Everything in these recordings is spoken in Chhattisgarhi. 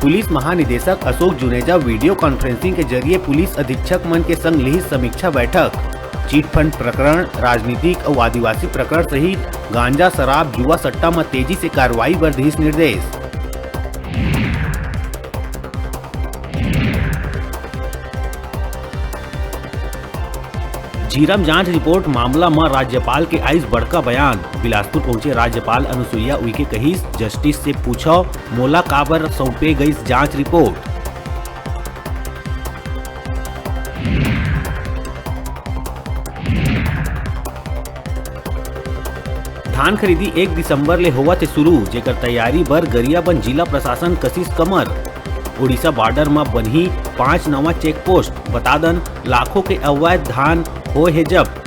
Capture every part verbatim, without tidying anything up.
पुलिस महानिदेशक अशोक जुनेजा video conferencing के जरिए पुलिस अधीक्षक मन के संग लिहिस समीक्षा बैठक। चिट फंड प्रकरण, राजनीतिक अउ आदिवासी प्रकरण सहित गांजा, शराब, जुआ, सट्टा म तेजी से कार्रवाई बर दिस निर्देश। झीरम जांच रिपोर्ट मामला म राज्यपाल के आइस बड़का बयान। बिलासपुर पहुंचे राज्यपाल अनुसुईया उइके कहिस, जस्टिस से पूछव, मोला काबर सौंपे गइस जांच रिपोर्ट। धान खरीदी एक दिसंबर ले होवत हे शुरू, जेकर तैयारी बर गरियाबंद जिला प्रशासन कसिस कमर। उड़ीसा बॉर्डर म बनही पांच नवा चेक पोस्ट। बता दन, लाखों के अवैध धान होए हे जब्त।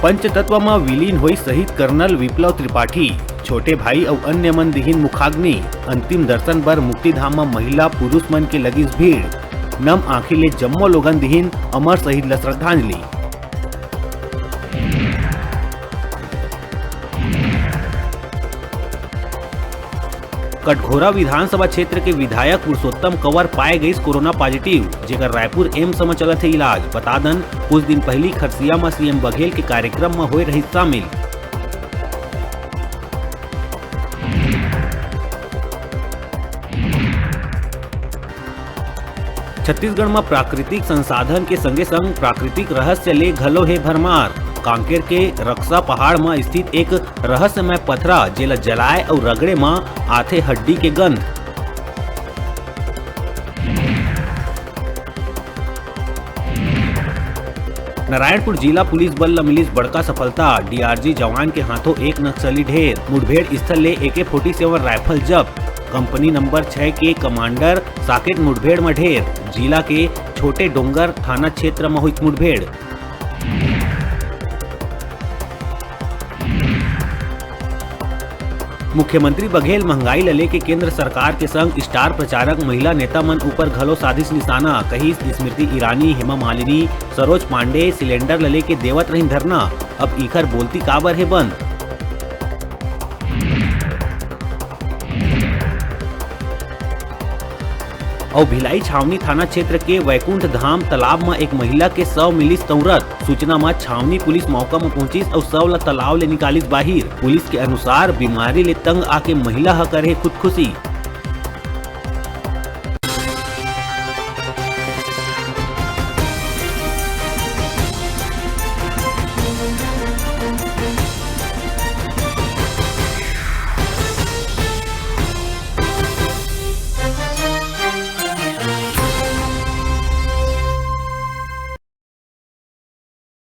पंचतत्व म विलीन होइस शहीद कर्नल विप्लव त्रिपाठी। छोटे भाई अउ अन्य मन दिहिन मुखाग्नि। अंतिम दर्शन बर मुक्तिधाम म महिला पुरुष मन के लगिस भीड़। नम आंखी ले जम्मो लोगन दिहिन अमर शहीद ल श्रद्धांजलि। कटघोरा विधानसभा क्षेत्र के विधायक पुरुषोत्तम कंवर पाए गइस कोरोना पॉजिटिव, जेकर रायपुर एम्स म चलत हे इलाज। बता दन, कुछ दिन पहिली खरसिया म सीएम बघेल के कार्यक्रम म होए रहिस शामिल। छत्तीसगढ़ म प्राकृतिक संसाधन के संगे-संग प्राकृतिक रहस्य ले घलो हे भरमार। कांकेर के रक्सा पहाड़ म स्थित एक रहस्यमय पथरा, जेला जलाए अउ रगड़े म आथे हड्डी के गंध। नारायणपुर जिला पुलिस बल ल मिलिस बड़का सफलता। डीआरजी जवान के हाथों एक नक्सली ढेर। मुठभेड़ स्थल ले एके फोर्टी सेवन राइफल जब्त। कंपनी नंबर छह के कमांडर साकेत मुठभेड़ म ढेर। जिला के छोटे डोंगर थाना क्षेत्र म हुई मुठभेड़। मुख्यमंत्री बघेल महंगाई ल लेके केंद्र सरकार के संग स्टार प्रचारक महिला नेता मन ऊपर घलो साधिस निशाना। कहिस स्मृति ईरानी, हेमा मालिनी, सरोज पांडे सिलेंडर ल लेके देवत रहिन धरना, अब इखर बोलती काबर हे बंद। अउ भिलाई छावनी थाना क्षेत्र के वैकुंठ धाम तालाब म एक महिला के शव मिलिस तंउरत। सूचना म छावनी पुलिस मौका म पहुंचिस अउ शव ल तालाब ले निकालिस बाहिर। पुलिस के अनुसार, बीमारी ले तंग आके महिला ह करे खुदकुशी।